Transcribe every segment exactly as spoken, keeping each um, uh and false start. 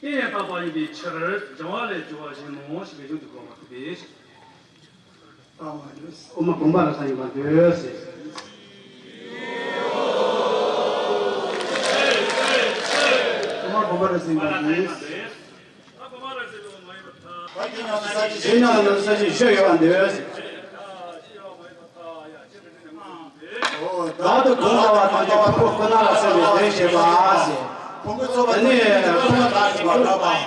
དེ་ཡང་དག་པ་ཡིན་པའི་ཕྱིར། སྦྱང་བ་ལས་སྦྱོར་བ་གཞན་ནོ་ཞེས་པའི་གཞུང་དུ་གོ་བ་ཐུབ་པས། དབུ་མ་དགོངས་པ་རབ་གསལ་ཡིན་པར་འདོད། དབུ་མ་དགོངས་པ་རབ་གསལ་ཡིན་པར་འདོད། དེ་ནང་ལ་ས་གཞི་ཤོད་ཡོད་པར་འདོད། བདག་ཏུ་དགོངས་པ་དང་ཐམས་ཅད་ཕུང་པོ་ཁོ་ན་ལ་སོགས་པའི་དོན་བྱེད་པ་ཟེར། ཕུང་པོ་ཚོགས་པ་དེ་ནི་ཕུང་པོ་དག་ཡིན་པར་དགག་པ།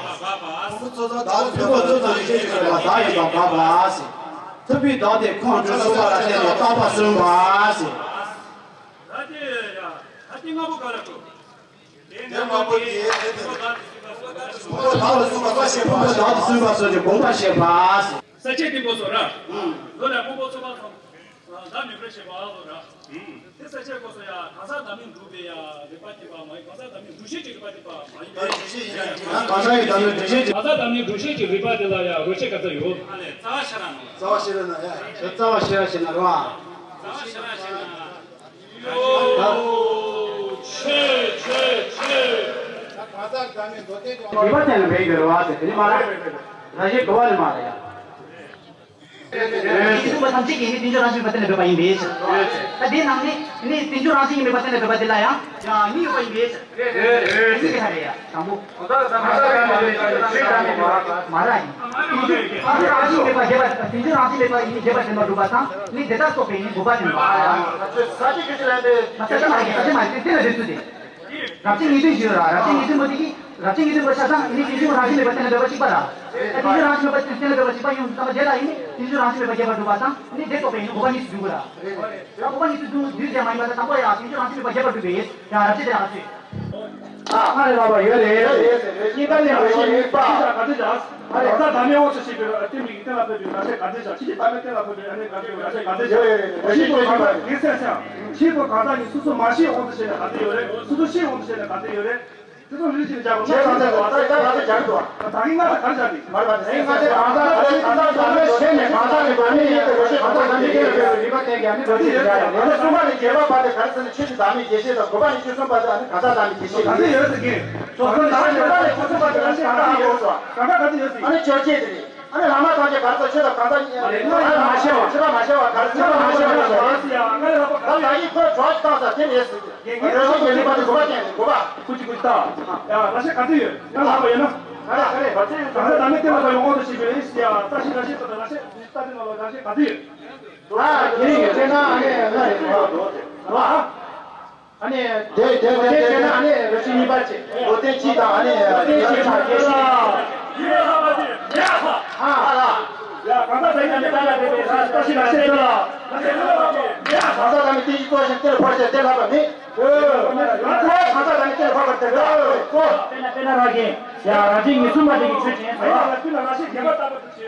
ཕུང་པོ་ཚོགས་པ་དག་ཏུ་ཕུང་པོ་ཚོགས་པ་རིགས་ཤེས་ཀྱི་རིགས་པ་དག་ཡིན་པར་དགག་པ་ཟེར། ཐུབ་པའི་བདག་དེ་ཁོང་ཁྲོ་ཚོགས་པ་ལ་བརྟེན་ནས་རྟག་པ་གསུངས་པ་ཟེར། ད་དེ་ཡ་ད་དེ་ལྔ་པོ་ག་ལ་འགྲོ། དེ་ལྔ་པོ་དེ་ཕུང་པོ་དག་ལ་སོགས་པ་ཞེས་པ། ཕུང་པོ་དག་ཏུ་གསུངས་པ་སོགས་ཀྱི་དགོངས་པ་བཞེས་པ་ཟེར། ས་བཅད་དེ་པོ་སོ་ར། ལོ་ལ་ཕུང་པོ་ཚོགས་པ་ཚོ། བདག་མེད་པར་བཞེད་པ་ལོ་ར། དེ་ས་བཅད་པོ་སོ་ཡ་གང་ཟག་བདག་མེད་སྒྲུབ་པའི་ཡ་རིགས་པ་དེ་པ་མ་ཡིན། གང་ཟག་བདག་མེད་སྒྲུབ་བྱེད་ཀྱི་རིགས་པ་དེ་པ་མ་ཡིན་པས། གང་ཟག་ཡི་བདག་མེད་སྒྲུབ་བྱེད་ཀྱི། གང་ཟག་བདག་མེད་སྒྲུབ་བྱེད་ཀྱི་རིགས་པ་དེ་ལ་ཡ་རོ་ཆེ་ག་ཚ་ཡོད། རྩ་བ་ཤེས་ར་ན་ཡ། རྩ་བ་ཤེས་ར་ཤེས་ན་རོ། རྩ་བ་ཤེས་ར་ཤེས་ན། ཆོས་ཆོས་ཆོས། རིགས་པ་ཅན་ལ་མེད་དགོས་རེད་བ་ཟེར་དེ་ནི་མ་རེད། ར་ཞིག་གོ་བ་ནི་མ་རེད་ཡ། ཡིད་གསུངས་པ་ཐམས་ཅད་ཀྱིས་ནི་རྟེན་འབྱུང་རང་བཞིན་མེད་པ་གཏན་ལ་འབེབས་པ་ཡིན་པས་ཟེར། ད་དེའི་ནང་ནས་ནི་རྟེན་འབྱུང་རང་བཞིན་མེད་པ་གཏན་ལ་འབེབས་པ་དེ་ལ་ཡང་ཡང་གཉིས་ཡོད་པ་ཡིན་པས་ཟེར། གཉིས་ཀྱི་ཧ་རེད་ཡ། དང་པོ། གང་ཟག་གང་ཟག་ཡང་མེད་པའི་ཆོས་ཀྱང་མེད་པ། མ་ར་ཡིན། རྟེན་འབྱུང་རང་བཞིན་མེད་པ་རྒྱས་པ། རྟེན་འབྱུང་རང་བཞིན་མེད་པ་ཡིན་རྒྱས་པར་བསྟན་པ་སྒྲུབ་པ་དང་ནི་དེ་དག་རྟོགས་པའི་ནི་དགོས་པ་ཡིན་པ། ས་བཅད་ཀྱི་ལན་དེ། ས་བཅད་མ་རེད། ས་བཅད་མ་རེད། དེ་ལ་འབྲེལ་ཚུལ་དེ། རབ་བྱེད་ངེས་དོན་ཞུས་ཡོད་ར། རབ་བྱེད་ངེས་དོན་པོ་དེ་གིས་རབ་བྱེད་ངེས་དོན་པོ་ཆ་ཚང་ནི་རྟེན་འབྱུང་རང་བཞིན་མེད་པ་གཏན་ལ་འབེབས་པ་གཅིག་པ་ར། རྟེན་འབྱུང་རང་བཞིན་མེད་པ་གཏན་ལ་འབེབས་པ་གཅིག་པ་ཡིན་ཙང་དེ་ལ་ཡིན་ནི་རྟེན་འབྱུང་རང་བཞིན་མེད་པ་རྒྱས་པར་སྒྲུབ་པ་དང་ནི་དེ་རྟོགས་པའི་ཡིན་ནི་དགོས་པ་གཉིས་སུ་འདུས་དགོས་ར། ཡང་དགོས་པ་གཉིས་སུ་འདུས་འདུས་ཀྱང་མ་ཡིན་པ་དང་དང་པོ་ཡང་རྟེན་འབྱུང་རང་བཞིན་མེད་པ་རྒྱས་པར་སྒྲུབ་པའི་ཡིན་ཡང་རབ་བྱེད་དེ་ཡང་ཚུལ། ཨ་ཨ་རེ་ལགས་པ་ཡོད་རེད། གཉིས་ཀ་ལས་རང་བཞིན་གཉིས་པ། ག་དུས་ཀྱང་། ཨ་རེ་གང་ཟག་བདག་མེད་དབང་དུ་བྱས་པའི་སྟེང་གི་གཏན་ལ་ཕབ་པའི་རབ་བྱེད་ག་དུས་ཀྱང་། ཕྱིས་ཀྱི་བདག་མེད་གཏན་ལ་ཕབ་པའི་ཨ་ནི་ག་དུས་རབ་བྱེད་ག་དུས་ཀྱང་། ཕྱིས་པོ་གང་ཟག་གི་སེམས་ཀྱང་། ཕྱིས་པོ་གང་ཟག་གཉིས་སོ་སོ་མ་ཤེས་དབང་དུ་བྱས་ནས་ག་དུས་ཡོད་རེད། སོ་སོ་ཤེས་དབང་དུ་བྱས་ནས་ག་དུས་ཡོད་རེད། དེ་ཚོ་རིགས་གཅིག་ལ་སྦྱར་དགོས། ཁྱེད་རང་ཚོས་ད་ལྟ་ང་ཚོས་སྦྱར་འདུག་ད་ད་གིན་ང་ཚོས་ག་རེ་སྦྱར་ནི། མ་རེད་པ། ད་གིན་ང་ཚོས་གང་ཟག་གང་ཟག་གང་ཟག་བདག་མེད་བྱས་ནས་གང་ཟག་ནི་བདག་མེད་ཡིན་པའི་རོ་ཤས་གང་ཟག་བདག་མེད་ཡིན་པའི་རིགས་པ་བསྟན་ཀྱང་ནི་རོ་ཤས་ཀྱི་སྦྱར་ཡང་། ད་ལྟ་གསུམ་པ་ནས་བརྒྱད་པ་བར་དུ་ག་རེ་ཟེར་ན་ཆོས་ཀྱི་བདག་མེད་རྒྱས་བཤད་དང་། དགུ་པ་ནས་བཅུ་གསུམ་བར་དུ་ཨ་ནི་གང་ཟག་བདག་མེད་རྒྱས་བཤད་དང་། ད་ལྟ་ཡོད་ཟེར་གི། ད་ལྟ་གསུམ་པ་ནས་བཅུ་གསུམ་བར་དུ་ཨ་ནི་ཆོས་གང་ཟག་ཡོད་ཟེར་བ། གང་ཟག་ག་ཚོད་ཡོད་ཟེར། ཨ་ནི་བཅོ་བརྒྱད་དེ་རེད། ཨ་ནི་བླ་མ་ཐམས་ཅད་ག་རེ་ཟེར། ཆོས་དང་གང་ཟག་གཉིས། ཨ་ནི་ཆོས་དང་མ་ཤེས་པ། ཆོས་དང་མ་ཤེས་པ་ག་རེ་ཟེར། ཆོས་དང་མ་ཤེས་པ་ག་རེ་ཟེར། ད་ད་གིན་ཁོས་གྲོགས་ཤིག་བཏང་ས་དེ་ནས་ཟེར། རོ་ཤས་ཀྱི་རིགས་པ་དེ་དགུ་པ་བསྟན་ནས་དགུ་པ། ཀུ་ཅི་ཀུ་ཅི་ད། ཡ་ར་ཤེ་ག་ཚོད་ཡོད། ཡང་ལྷག་པ་ཡོད་ན། ག་རེ་ག་རེ་ག་ཚོད་ཡོད། གང་ཟག་བདག་མེད་གཏན་ལ་ཕབ་པའི་དབང་དུ་བྱས་པའི་ཡ་ས་ཤི་ར་ཤེ་ད་ད་ར་ཤེ་ད་དེ་ནང་ལ་ར་ཤེ་ག་ཚོད་ཡོད། ཨ་དེ་ནས་ཡོད་དེ་ན་ཨ་ནི་ལྔ་རེད། ཨ། ཨ་ནི། དེ་དེ་དེ་དེ་ན་ཨ་ནི་རོ་ཤི་གཉིས་པ་ཅིག་ལོ་རྟེན་གཅིག་དང་ཨ་ནི། ལོ་རྟེན་གཅིག་དང་བརྒྱད་ཅིག་ཨ་ཨ་ལ། ཡ་གང་ཟག་བདག་མེད་གཏན་ལ་འབེབས་པའི་ས་ཤི་ར་ཤེ་ད་ལ། གང་ཟག་བདག་མེད་རྟེན་གཞི་རྟོགས་ཤིང་གཏན་ལ་ཕབ་ཟེར་གཏན་ལ་ཕབ་མེད། ཨོ། གང་ཟག་བདག་མེད་གཏན་ལ་ཕབ་པར་ཐལ་ད། ཨོ། དཔེར་ན་དཔེར་ན་ར་གན། ཡ་རབ་བྱེད་ངེས་གསུམ་པ་དེ་གི་ཆོས་ཅན། ཡ་ར་ཀུན་ལ་ར་ཤེ་བརྒྱད་པ་ལྟ་བུ།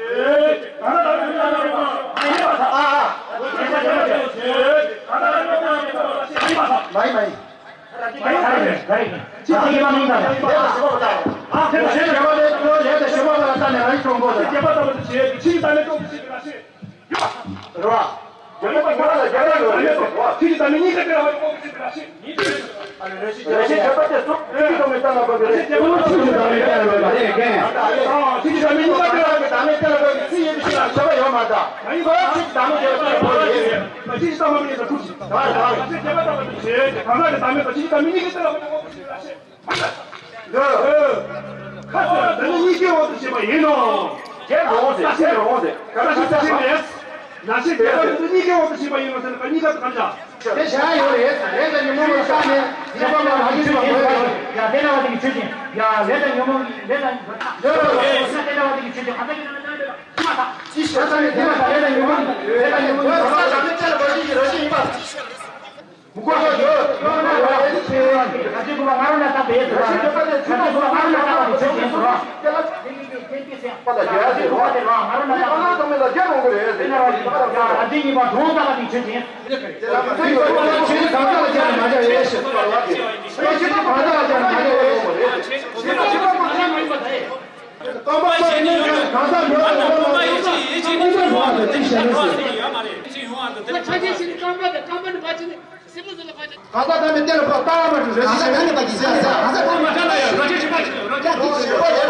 ཁ་ཚ་ད་ནི་གཉིས་ཀའི་འོག་ཏུ་བྱེད་པ་ཡིན་ནོ། རྒྱལ་རོང་ཟེར། རྒྱལ་རོང་ཟེར། ད་ནི་ས་ཆེན་རེད། ན་ཤི་རྒྱལ་པ་དེ་ཚོ་གཉིས་ཀའི་འོག་ཏུ་བྱེད་པ་ཡིན་ནོ་ཟེར་ན་གཉིས་ཀ་དུ་གང་བྱ། དེ་བྱ་ཡ་ཡོད་རེད། ལས་དང་ཉོན་མོངས་ལ་བརྟགས་ནས་ཉེས་པ་མ་ལ་ཡིན་པ་མ་ཡོད་པ། ཡ་དེ་འདྲ་བ་དེ་གི་ཆོས་ཅན། ཡ་ལས་དང་ཉོན་མོངས་ལས་དང་ཡོད་རེད། དེ་འདྲ་བ་དེ་གི་ཆོས་ཅན། ཨ་ད་གི་ན་ད་འདྲ་ཅི་མ་ཐག་ཅི་ཞེས་ས་ནས་དེ་མ་ཐག་ལས་དང་ཉོན་མོངས་ལས་དང་ཉོན་མོངས་ལ་བརྟགས་ནས། མུ་ཁོ་ཡོད་ཡོད་ཡོད་ཡོད་ཡོད། ད་ཅི་གོ་བ་ང་རང་ལ་བཏགས་པའི་ཡོད། ད་ཅི་གོ་བ་ང་རང་ལ་བཏགས་པ་དེ་ཆོས་ཅན་སོ། ད་ཅི་གོ་བ་དེ་རང་ང་རང་ལ་བཏགས་པ་དེ་ཆོས་ཅན། ད་ཅི་གཉིས་པ་གྲོང་བཏགས་པ་དེ་ཆོས་ཅན། ཆོས་ཅན་གང་ཟག་ལ་སྦྱར་ན་མ་བྱ་ཡོད་ཞེས་གསུངས་པ་ལ་བརྟེན། ཆོས་ཅན་གང་ཟག་ལ་སྦྱར་ན་མ་བྱ་ཡོད་པ་རེད། ཆོས་ཅན་གང་ཟག་ལ་སྦྱར་ན་མ་བྱ་ཡོད་པ་རེད། རྐང་པ་གཉིས་ཀྱི་གང་ཟག་མེད་པ་ལ་སོགས་པ་ཡིད་ཆེས་ཡིད་ཆེས་མི་འདུག་པ་དང་གཅིག་བྱས་ན་ཟེར། ཕྱག་རྒྱ་ཞིག་ནི་རྐང་པ་དང་རྐང་པ་ནི་ཕར་ཕྱིན་ནི་སྲིན་པོ་ཟེར་ལ་ཕར་ཕྱིན། གང་ཟག་བདག་མེད་གཏན་ལ་ཕབ་ལྟ་བ་མ་གྲུབ་རེ་ཞིག་བྱས་ན་ཡང་ད་གི་ཟེར་ཟེར། གང་ཟག་ཐོག་མ་ཐ་ན་ཡང་རོ་ཁྱེར་ཆེ་ཕ་ཆེ་རོ་ཁྱེར་ཐོག་ཞེས་པ་ཡང་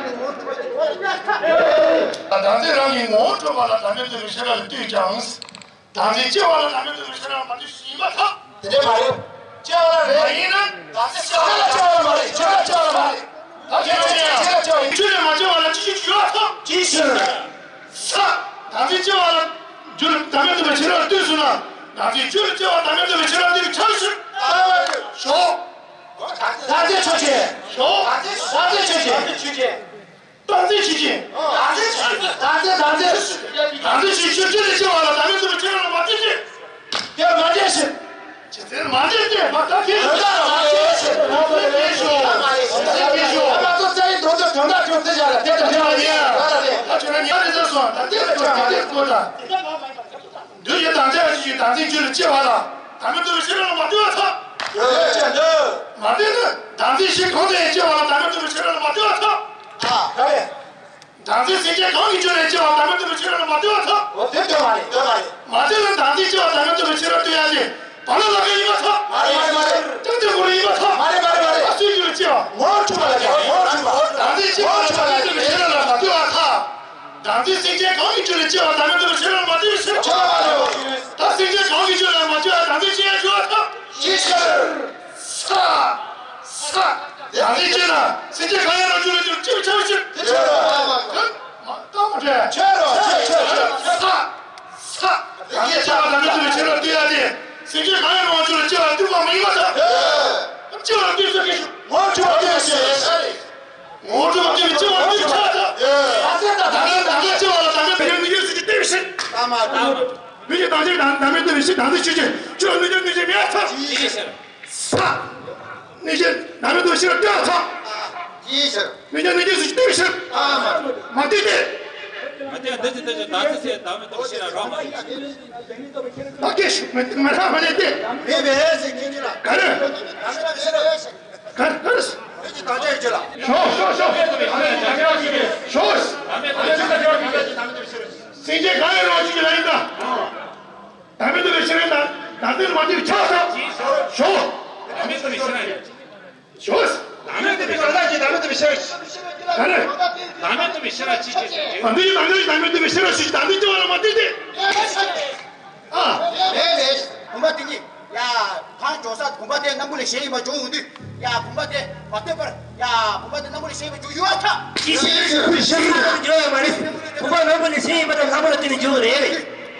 རང་གི་ངོ་བོ་འཕྲོད་པ་ལ་བདག་མེད་རྟོགས་པའི་ཤེས་རབ་ལ་ལྟོས་ཀྱང་། བདག་འཛིན་སྐྱེ་བ་ལ་བདག་མེད་རྟོགས་པའི་ཤེས་རབ་ལ་མ་ལྟོས་ཤིང་ཡིན་པར་ཐལ། དེ་འདྲ་མ་རེད། སྐྱེ་བ་ལ་རེད། མ་ཡིན་ན། བདག་འཛིན་སྐྱེ་བ་ལ་སྐྱེ་བ་ལ་མ་རེད། སྐྱེ་བ་ལ་སྐྱེ་བ་ལ་མ་རེད། ད་དེ་ནས་ཡང་། སྐྱེ་བ་ལ་སྐྱེ་བ་ཡིན། ཆོས་ལས་མ་སྐྱེ་བ་ལ་ཅི་ཞིག་ཡོད་པར་ཐལ། ཅིའི་ཕྱིར། ས། བདག་འཛིན་སྐྱེ་བ་ལ། རྒྱུ་ལ་བདག་མེད་རྟོགས་པའི་ཤེས་རབ་ལ་ལྟོས་སོང་ན། བདག་འཛིན་རྒྱུ་ལ་སྐྱེ་བ་བདག་མེད་རྟོགས་པའི་ཤེས་རབ་ལ་ལྟོས་པའི་ཕྱིར་ཞིག་ཞོག་བདག་འཛིན་ཆོས་ཅན། ཞོག་བདག་འཛིན་ཆོས་ཅན། བདག་འཛིན་ཆོས་ཅན། བདག་འཛིན་ཆོས་ཅན། བདག་འཛིན་ཆོས་ཅན། བདག་འཛིན་བདག་འཛིན། བདག་འཛིན་ཆོས་ཅན། ཆོས་ཅན་ལས་སྐྱེ་བ་ལ་བདག་མེད་རྟོགས་པའི་ཤེས་རབ་ལ་མ་ལྟོས་ཏེ། དེ་མ་འདྲེས་ཤིང་། ཅི་ཟེར་མ་འདྲེས་ཏེ། མ་ད་ཁྱེད་དོན་དག་ལ་མ་འདྲེས་ཤིང་། མ་འདྲེས་ཤིང་། མ་འདྲེས་ཤིང་། ང་ཚོ་རྩ་བའི་དོན་དུ་དོན་དག་ཅུང་ཙེ་བཞག་ལ་དེ་དང་འདྲ་བ་ཡིན། ད་ཁྱོད་རང་ཉར་རེ་ཟ་སོང་། ད་དེ་ལ་ཁྱོད་མ་འདྲེས་དགོས་ད། འདུས་བྱས་དང་བཅས་པ་ཅིག་གིས་བདག་འཛིན་རྒྱུ་ལ་སྐྱེ་བ་ལ་བདག་མེད་རྟོགས་པའི་ཤེས་རབ་ལ་མ་ལྟོས་པར་ཐལ། ཡོད་ཅེས་འདོད། མ་ལྟོས་ན་བདག་འཛིན་གཞི་གང་དུ་ཡང་སྐྱེ་བ་ལ་བདག་མེད་རྟོགས་པའི་ཤེས་རབ་ལ་མ་ལྟོས་པར་ཐལ། ཨ། ག་རེ། བདག་འཛིན་སེམས་ཅན་གང་གི་རྒྱུ་ལས་སྐྱེ་བ་བདག་མེད་རྟོགས་པའི་ཤེས་རབ་ལ་མ་ལྟོས་པར་ཐལ། འོ་དེ་ལྟོས་མ་རེད། ལྟོས་མ་རེད། མ་ལྟོས་ན་བདག་འཛིན་སྐྱེ་བ་བདག་མེད་རྟོགས་པའི་ཤེས་རབ་ལྟོས་ཡ་དེ་བ་ལ་ལ་ག་ཡིན་པར་ཐལ། མ་རེད་མ་རེད་མ་རེད། ཀྱང་དེ་ངོ་ལ་ཡིན་པར་ཐལ། མ་རེད་མ་རེད་མ་རེད། ཨ་སུའི་རྒྱུ་ལས་སྐྱེ་བ། ངོ་བོ་འཕྲོད་པ་ལ་སྐྱེ་བ། ངོ་བོ་འཕྲོད་པ། བདག་འཛིན་སྐྱེ་བ་ལ་བདག་མེད་རྟོགས་པའི་ཤེས་རབ་ལ་མ་ལྟོས་པར་ཐལ། བདག་འཛིན་སེམས་ཅན་གང་གི་རྒྱུ་ལས་སྐྱེ་བ་བདག་མེད་རྟོགས་པའི་ཤེས་རབ་ལ་མ་ལྟོས་པའི་ཕྱིར། ཆོས་པ་ལ་ཡོད། ད་སེམས་ཅན་གང་གི་རྒྱུ་ལས་མ་སྐྱེ་བ་བདག་འཛིན་སྐྱེ་ཡ་འགྱུར་བར་ཐལ། ཅིའི་ཕྱིར། ས། ས། བདག་འཛིན་སྐྱེ་ན་སེམས་ཅན་གང་ཡང་རང་རྒྱུ་ལས་རྒྱུར་སྐྱེ་བའི་ཕྱིར། དེ་ཆོས་རེད། ད་མ་རེད། ཆོས་རེད། ཆོས་ཆོས་ཆོས། ས། ས། བདག་འཛིན་སྐྱེ་བ་བདག་མེད་རྟོགས་པའི་ཕྱིར་ལ་ལྟོས་ཡ་དེ། སེམས་ཅན་གང་ཡང་རང་རྒྱུ་ལས་སྐྱེ་བ་ལྟོས་པ་མ་ཡིན་པར་ཐལ། སྐྱེ་བ་ལ་ལྟོས་ཟེར་གྱི་ཞུ། ངོ་བོ་འཕྲོད་པ་ལྟོས་ཟེར། ངོ་བོ་འཕྲོད་པ་ལྟོས་པའི་སྐྱེ་བ་ལྟོས་པའི་ཕྱིར་ཐལ། བདག་ལས་བདག་ལས་སྐྱེ་བ་ལ་བདག་མེད་རྟོགས་པའི་ནུས་རྒྱུ་ཟེར་གྱི་ལྟོས་པའི་ཕྱིར། ད་མ་རེད། ནུས་རྒྱུ་བདག་འཛིན་བདག་མེད་རྟོགས་པའི་ཕྱིར། བདག་འཛིན་ཆོས་ཅན། ཆོས་ལ་ནུས་རྒྱུ་ནུས་ཅན་མེད་པར་ཐལ། ཅིའི་ཕྱིར། ས། ནུས་རྒྱུ་བདག་མེད་རྟོགས་པའི་ཕྱིར་ལ་ལྟོས་པར་ཐལ། ཅིའི་ཕྱིར། ནུས་རྒྱུ་ནུས་རྒྱུ་ཟེར་གྱི་ལྟོས་པའི་ཕྱིར། ད་མ་རེད། མ་ལྟོས་ཏེ། མ་ལྟོས་འདི་ཚོ་འདི་ཚོ་བདག་འཛིན་སེམས་བདག་མེད་རྟོགས་པའི་ཕྱིར་ལ་རག་མ་ཡིན། ད་སྐད་ཤིག་མི་མ་རག་མ་ལས་ཏེ། མེད་པས་ཟེར་གྱི་ལ། ག་རེ། ག་རེ་ག་རེ། ཞོག་ཞོག་ཞོག་ཞོག་སེམས་ཅན་གང་ཡང་རང་བཞིན་གྱིས་ལ་ཡིན་ད། བདག་མེད་རྟོགས་པའི་ཕྱིར་ཡིན་ད། བདག་འཛིན་མ་ལྟོས་ཆགས་ས། ཞོག་བདག་མེད་རྟོགས་པའི་ཕྱིར་ཡིན། ཞོག་བདག་མེད་རྟོགས་པའི་ལ་ལ་ཅིག་བདག་མེད་རྟོགས་པའི་ཕྱིར། ག་རེ། བདག་མེད་རྟོགས་པའི་ཕྱིར་ར་ཅི་བྱེད་ཅེས། བདག་འཛིན་བདག་འཛིན་བདག་མེད་རྟོགས་པའི་ཕྱིར་ར་ཞིག་བདག་འཛིན་སྐྱེ་བ་ལ་མ་ལྟོས་ཏེ། ཨ། རེད་རེད། བུམ་པ་དེ་གཉིས། ཡ། གང་འགྲོ་ས་བུམ་པ་དེ་སྣམ་བུ་ལས་གཞན་ཡིན་པ་འཇོག་ཡོང་དུས། ཡ། བུམ་པ་དེ་མ་ལྟོས་པར། ཡ། བུམ་པ་དེ་སྣམ་བུ་ལས་གཞན་ཡིན་པ་འཇོག་ཡོང་བ་ཐལ། ཅི་ཞིག་བུ་ཤེས་ཡོད་པ་འཇོག་ཡོད་མ་རེད། བུམ་པ་སྣམ་བུ་ལས་གཞན་ཡིན་པ་དང་ལྷག་པར་དུ་ནི་འཇོག་རེད་རེད།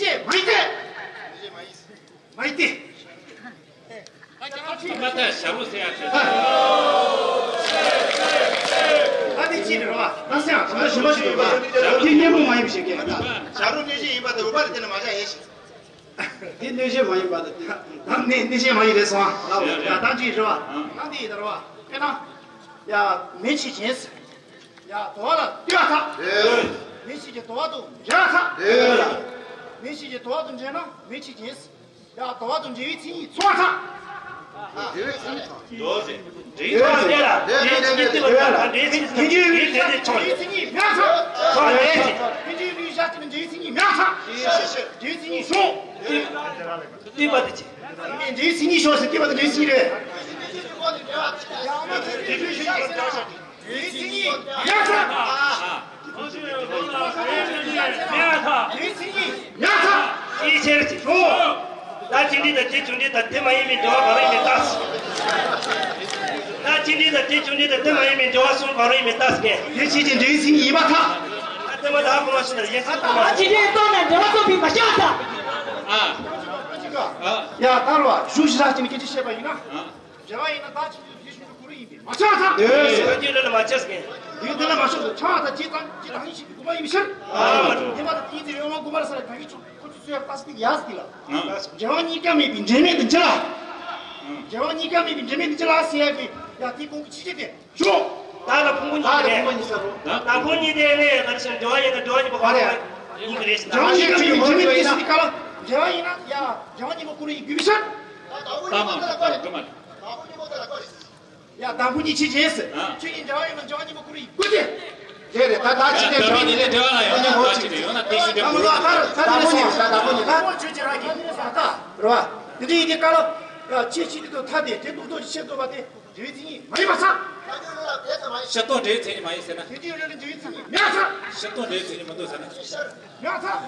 ནས་བྱས་མ་ཡིན་ཏེ། མ་ཡིན་ཏེ། མ་ད་ཞབས་བྲོ་ཟེར་ཡ་ཆེ། ཨ་དེ་ཅི་རེད་བ། ད་སེམས་ཨ་ད་ཞུ་མ་ཞུ་ཡོད་པ། དེ་གཉེན་པོ་མ་ཡིན་པ་ཞིག་གི། ཞབས་བྲོ་གནས་ཆེན་ཡིན་པ་དེ་འོ་པ་རེད། དེ་ནས་མ་བྱ་ཡེ་ཞིག་དེ་གནས་ཆེན་མ་ཡིན་པ་དེ་ད་ནི་གནས་ཆེན་མ་ཡིན་རེད་སོང་ཨ། ཡ་ད་ཅི་རེད་བ། ད་འདི་ཡིན་ད་རེད་བ། དཔེར་ན། ཡ་མེ་ཁྱེར་བྱས། ཡ་དོ་བ་ལ་ལྟོས་པ་ཐག་མེ་ཁྱེར་གྱི་དོ་བ་དང་འབྲེལ་བ་ཐག་མེ་ཁྱེར་གྱི་དོ་བ་དང་འབྲེལ་ན་མེ་ཁྱེར་བྱས། ཡ་དོ་བ་དང་འབྲེལ་བའི་མཚན་ཉིད་ཚོགས་ཐག་འབྲེལ་བའི་མཚན་ཉིད་ཚོགས། འབྲེལ་བའི་མཚན་ཉིད་ཚོགས་དེ་ལ་འབྲེལ་བའི་མཚན་ཉིད་དེ་ལ་འབྲེལ་བའི་མཚན་ཉིད་དེ་ལ་འབྲེལ་བའི་མཚན་ཉིད་ཚོགས། འབྲེལ་བའི་མཚན་ཉིད་མེད་ཐག་ཚོགས་ལ་འབྲེལ་བའི་མཚན་ཉིད། འབྲེལ་བའི་མཚན་ཉིད་མེད་ཐག་འབྲེལ་བའི་མཚན་ཉིད་ཤོག་ལྟོས་པ་དེ་ཆེ། འབྲེལ་བའི་མཚན་ཉིད་ཤོག་ཟེར་ལྟོས་པ་དེ་འབྲེལ་བའི་མཚན་ཉིད་རེད། འབྲེལ་བའི་མཚན་ཉིད་མེད་ཐག་མེད་ཐག་མེད་ཐག་ཅིའི་ཕྱིར་ཅིག་ཧྲུལ། ད་ཅི་འདྲི་དང་ཅི་ཅུང་འདྲི་དང་དེ་མ་ཡིན་མིན་འབྲེལ་བ་གང་རུང་ཡིན་མིན་བརྟག་ཟེར། ད་ཅི་འདྲི་དང་ཅི་ཅུང་འདྲི་དང་དེ་མ་ཡིན་མིན་འབྲེལ་བ་གསུམ་གང་རུང་ཡིན་མིན་བརྟག་ཟེར་གི། དེ་ཕྱིར་གྱི་འབྲེལ་བའི་མཚན་ཉིད་ཡིན་པར་ཐལ། ད་དེ་མ་ད་ཧ་གོ་མ་ཤེས་ན་ཡིན་ཟེར་གོ་མ་ད་ཅི་འདྲི་ལྟོས་ནས་འབྲེལ་བ་རྩོམ་པའི་མ་ཤེས་པར་ཐལ། ཨ། ཡ་ད་རུ་བ་ཞུ་ཞིག་ར་ཅིག་ནི་སྐད་ཆ་བཤད་པ་ཡིན་ན། འབྲེལ་བ་ཡིན་ན་ད་ཅི་འདྲི་དེ་ཞུ་རྒྱུ་གུ་རུ་ཡིན་པས་མ་ཆགས་ཐལ། དེ་ཡོད་དེ་ལ་མ་ཆགས་ཀྱི། ཡོད་དེ་ལ་མ་ཆགས་སོ། ཆགས་ད་ཅི་ད་ཅི་ད་ཡིན་ཞིག་གི་དགོས་པ་ཡིན་ཕྱིར། ཨ་མ་ཉི་མ་ད་དེའི་དེ་ཡོང་བ་དགོས་པ་ར་ས་ར་ད་གི་ཆུ། ཁོ་ཚོ་སོ་ཡ་ལྟ་ས་ཏིག་ཡ་ཟི་ལ། འབྲེལ་བ་གཉིས་ཀ་མེད་པའི་འབྲེལ་མེད་དུ་འགྱུར་ལ། འབྲེལ་བ་གཉིས་ཀ་མེད་པའི་འབྲེལ་མེད་དུ་འགྱུར་ལ་ཟེར་ཡ་གི་ཡ་དེ་གོང་གི་ཕྱི་རྒྱལ་དེ་ཞོག་ད་ལ་ཕུང་པོ་གཉིས་ཀ་རེད། ད་ཕུང་གཉིས་དེ་ནས་ད་ཞིང་འབྲེལ་བ་ཡིན་ན་འབྲེལ་བ་གཉིས་པོ་ག་རེ་གཉིས་ཀ་རེད། འབྲེལ་བ་གཉིས་ཀ་མེད་པའི་འབྲེལ་མེད་དུ་ཟེར་ཏེ་ག་ལ་འབྲེལ་བ་ཡིན་ན་ཡ་འབྲེལ་བ་གཉིས་པོ་གོ་རུ་ཡིན་དགོས་པའི་ཕྱིར། ད་མ་ད་ད་ད་ད་མ་ད། ཡ། དང་པོ་ཉིད་ཆོས་ཅན། ཨ། ཆོས་ཉིད་འབྲེལ་བ་ཡོད་ན་འབྲེལ་བ་གཉིས་པོ་ཁོ་རང་ཡིན་དགོས་ཏེ། དེ་རེད། ད་ད་ཆོས་ཅན། འབྲེལ་བ་ཉིད་ནི་འབྲེལ་བ་ལ་ཡོད་ན་ད་ཆོས་ཅན། ཡོད་ན་དེ་བཞིན་དེ་མོ་རེད། ད་ད་ད་དང་པོ་ཉིད་ད་དང་པོ་ཉིད་ད། ཆོས་ཅན་རང་གི་ས་ད་རེད་བ། དེ་འདྲ་ཡིན་དུས་སྐབས་ལ། ཡ། ཆོས་ཅན་དེ་དང་ཐ་དད་དེ་ལྡོག་ཕྱོགས་ཀྱི་ཕྱིར་ལྡོག་པ་དེ་འབྲེལ་བའི་མཚན་ཉིད་མ་ཡིན་པར་ཐལ། སྤྱིར་བཏང་འབྲེལ་བའི་མཚན་ཉིད་མ་ཡིན་ཟེར་ན། དེ་འདྲའི་རིགས་ལ་འབྲེལ་བའི་མཚན་ཉིད་མེད་པར་ཐལ། སྤྱིར་བཏང་འབྲེལ་བའི་མཚན་ཉིད་མི་འདུག་ཟེར་ན། མེད་པར་ཐལ།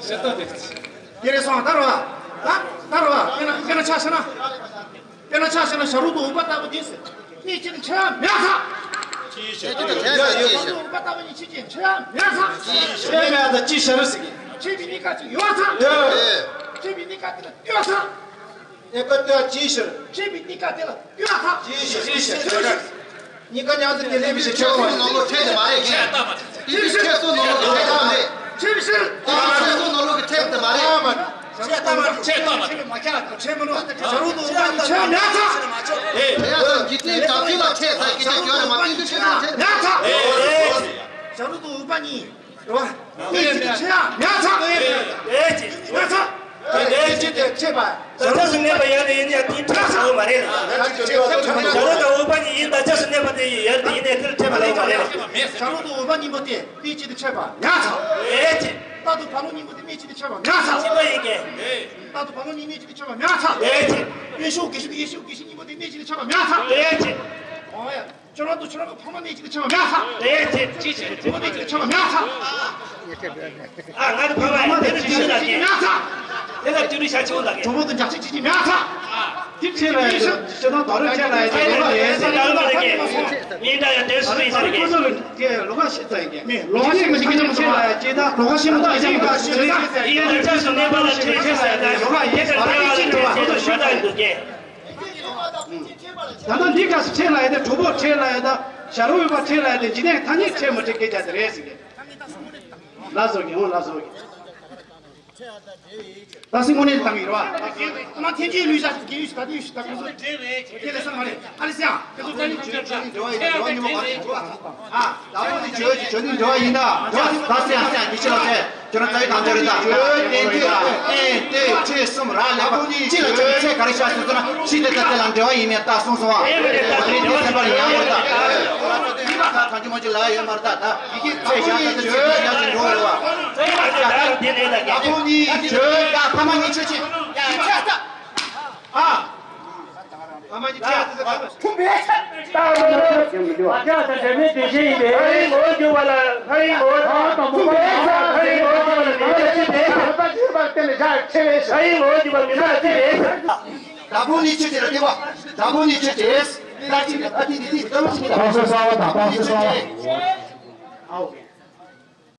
སྤྱིར་བཏང་འབྲེལ་བའི་མཚན་ཉིད། དེ་རེད་སོང་ད་རེད་བ། ད་ད་རེད་བ། དཔེར་ན་དཔེར་ན་ཆ་བཞག་ན། དཔེར་ན་ཆ་བཞག་ན་བྱ་རོག་དང་འུག་པ་ལྟ་བུ་དེ་ཟེར། གནས་གཅིག་ཏུ་ཕྲད་ཡ་མེད་པར་ཐལ། གནས་གཅིག་ཏུ་ཕྲད་ཡ་མེད་པར་ཐལ། བྱ་རོག་དང་འུག་པ་ལྟ་བུ་གཉིས་ཆོས་ཅན་ཕྲད་ཡ་མེད་པར་ཐལ། ཕྲད་མེད་པར་ཐལ། ཅི་བྱ་རོག་ཟེར་གི། ཕྲད་པའི་གནས་སྐབས་ཅིག་ཡོད་པར་ཐལ། ཡོད། ཕྲད་པའི་གནས་སྐབས་དེ་ལ་ལྟོས་པར་ཐལ། གནས་སྐབས་ལྟོས་པ་ཅི་ཕྱིར། ཕྲད་པའི་གནས་སྐབས་དེ་ལ་ལྟོས་པར་ཐལ། ཅི་ཕྱིར། ཅི་ཕྱིར། གནས་སྐབས་གཉིས་ཀ་མཉམ་དུ་དེ་ལས་མི་ཞིག་ཕྲད་པ་མ་ཡིན། ནང་ལོགས་ཕྲད་དེ་མ་རེད་གི། ཕྲད་ལྟ་མ་ཐལ། ཅི་ཕྱིར། ཕྲད་སོགས་ནང་ལོགས་ཀྱི་ཕྲད་ལྟ་མ་རེད། ཅི་ཕྱིར། ཕྲད་སོགས་ནང་ལོགས་ཀྱི་ཕྲད་དེ་མ་རེད། ཕྲད་ལྟ་མ་ཐལ། ཕྲད་ལྟ་མ་ཐལ། ཕྲད་མི་འགྲོ། བྱ་རོག་དང་འུག་པ་གཉིས་ཕྲད་མེད་པར་ཐལ། ཨེ། དེ་ཡང་ཚོ་འཇིག་རྟེན་གྲགས་ཚོད་ལ་ཕྲད་ཚར་གི། ད་ཁྱོད་རང་མ་ཕྲད་དུས་ཕྲད་ཚར། ཕྲད་མེད་པར་ཐལ། ཨེ། བྱ་རོག་དང་འུག་པ་གཉིས། རེད་བ། གནས་གཅིག་ཏུ་ཕྲད་ཡ་མེད་པར་ཐལ། ཨེ་ཅི། མེད་པར་ཐལ། དེ་ནས་གཅིག་ཏུ་ཕྲད་པ། བདག་ཆགས་སུ་གནས་པ་ཡོད་དེ་ཡིན་ཡང་དེའི་ཕྲད་ཟེར་བ་མ་རེད་ལ། བྱ་རོག་དང་འུག་པ་གཉིས་ཡིན། བདག་ཆགས་སུ་གནས་པ་དེ་ཡོད་དེ་ཡིན་ནའི་དེར་ཕྲད་པ་ལེགས་པ་རེད་ལ། བྱ་རོག་དང་འུག་པ་གཉིས་པོ་དེ་གནས་གཅིག་ཏུ་ཕྲད་པ་མེད་པར་ཐལ། ཨེ་ཅི། རྟ་དང་བ་ལང་གཉིས་པོ་དེ་གནས་གཅིག་ཏུ་ཕྲད་པ་མེད་པར་ཐལ། གཅིག་པ་ཡིན་གྱི། རྟ་དང་བ་ལང་གཉིས་གནས་གཅིག་ཏུ་ཕྲད་པ་མེད་པར་ཐལ། ཨེ་ཅི། དབེན་ཤུགས་དགེ་ཤུགས་དབེན་ཤུགས་དགེ་ཤུགས་གཉིས་པོ་དེ་གནས་གཅིག་ཏུ་ཕྲད་པ་མེད་པར་ཐལ། ཨེ་ཅི། འོ་ཡ། ཁྱོད་རང་དང་ཁྱོད་རང་གི་ཕ་མ་གནས་གཅིག་ཏུ་ཕྲད་པ་མེད་པར་ཐལ། དེ་ཅི་ཅི་ཅི་ཕྲད་པ་མེད་པར་ཐལ། ཨ། ང་གི་ཕ་མ་ཡིན། དེ་ལ་ཅི་ཞིག་ལ་སྐྱེས། མེད་པར་ཐལ། དེ་ལ་ཅི་རིགས་ཤ་ཆེ་བོ་ལ་སྐྱེས། གྲོགས་པོ་དང་འཇག་ཆེ་ཅི་ཅི་མེད་པར་ཐལ། དེ་ཕྲད་ལ་ཡོད། ཞེ་སྡང་དོགས་པ་ཕྲད་ལ་ཡོད། དེ་ལོགས་ལ་ཡོད། ཟེར་ལ་ལོགས་ལ་སྐྱེས། མི་འདྲ་ཡང་དོན་སུ་ཡིན་ས་རེད། ཁོ་ཚོ་ལ་དེ་ལོགས་ཀ་ཤེས་ཚར་ཡིན། མེད། ལོགས་ཀ་ཤེས་མ་ཤེས་ཀྱང་ཕྲད་ལ་ཡོད། ཅི་ད་ལོགས་ཀ་ཤེས་མ་ཐག་ཡིན་ཀྱང་ཕྲད་ལ་ཡོད། ཡིན་ན་ཅག་སུ་གནས་པ་ལ་ཕྲད་ཕྲད་ས་ཡོད། ད་ལོགས་ཀ་ཡོད། ད་ལོགས་ཀ་ཤེས་མ་ཐག་ཡིན་ཀྱང་ཕྲད་ས་ཡོད། ད་ལྟ་འདི་ག་སུ་ཕྲད་ལ་ཡོད་དེ། གྲོགས་པོ་ཕྲད་ལ་ཡོད་དེ། བྱ་རོག་འུག་པ་ཕྲད་ལ་ཡོད་དེ། འཇིག་རྟེན་ཐ་སྙད་ཕྲད་མ་ཕྲད་སྐད་ཆ་དེ་རེད་ཟེར་གི། ལགས་སོ་གི། འོང་ལགས་སོ་གི། ད་སྲིད་དངོས་གནས་བཏང་གི་རེད་བ། ང་ཐེངས་གཅིག་ལུས་བཞག་ཅིག་རྒན་ཡོད་ཞིག་ད་ལྟ་ཡོད་ཞིག་ད་ཁོ་ཚོ་དེ་ལས་ས་མ་རེད། ཨ་ལེ་སི་ཡང་ཁོ་ཚོ་ད་ནི་བྱོས་བྱོས་ནི་འབྲེལ་བ་ཡིན་ན་འགྲོ་བ་ཉིན་མོ་ག་རེ་བྱུང་བ་ཨ། ད་ཁོ་ནི་བྱོས་བྱོས་ནི་འབྲེལ་བ་ཡིན་ན་འགྲོ་བ་ད་སི་ཡང་སི་ཡང་གི་ཕྱི་ལ་ཚེ། ཁྱོད་རང་རྩ་བའི་དམ་བཅའ་རེད་ད། བོད་བསྟན་འཛིན་ཨེ་ཏེ་ཁྲི་གསུམ་ར་ལས་པ་ཅི་ལ་ཁྱོད་ཚེ་ག་རེ་བཞག་ཟེར་ན་ཕྱི་དེ་ད་དེ་ལ་འབྲེལ་བ་ཡིན་མེད་ད་གསུངས་སོང་བ། དེ་རེད་ད་དེ་རེད་དེ་སེམས་པར་ཡང་བར་ད། ད་གང་ཅི་མོ་ཅི་ལ་ཡོད་མར་ད་ད། ཡི་གེ་ཚེ་བཞག་ད་ཚེ་བཞག་ཅིག་འགྲོ་རེད་བ། ད་ཁོང་གཉིས་བྱོས་ད་ཕ་མ་གཉིས་ཆོས་ཅན། ཨ། ཨ་མ་ནི་ཁྱེད་ཚོ་ཁམས། ཁུངས་མེད། ད་ལོ་ལོ་ཁྱབ་ཀྱི་མི་འདུག་ཨ་ཅག་དང་འབྲེལ་མེད་འདུ་ཤེས་ཡིན་པས། ཕ་རིའི་ངོ་བོ་འགྱུར་བ་ལ་ཕ་རིའི་ངོ་བོ། ཨ་དང་པོ་ཕ་རིའི་ངོ་བོ་འགྱུར་བ་ལ་མི་མ་ལ་ཅི་བྱེད། ད་ཅི་བར་བརྟེན་ནས་བཞག་ཆེ་བས། ཕ་རིའི་ངོ་བོ་འགྱུར་བ་མི་མ་ལ་ཅི་བྱེད། ད་ཕུང་ནི་ཆོས་ཅན་རེད་དེ་བ། ད་ཕུང་ནི་ཆོས་ཅན། ད་ཅི་ད་ཅི་དེ་དེ་ད་ཅི་ད། ཁོང་ཚོ་གསར་བ་དང་ཁོང་ཚོ་གསར་བ། ཨའོ།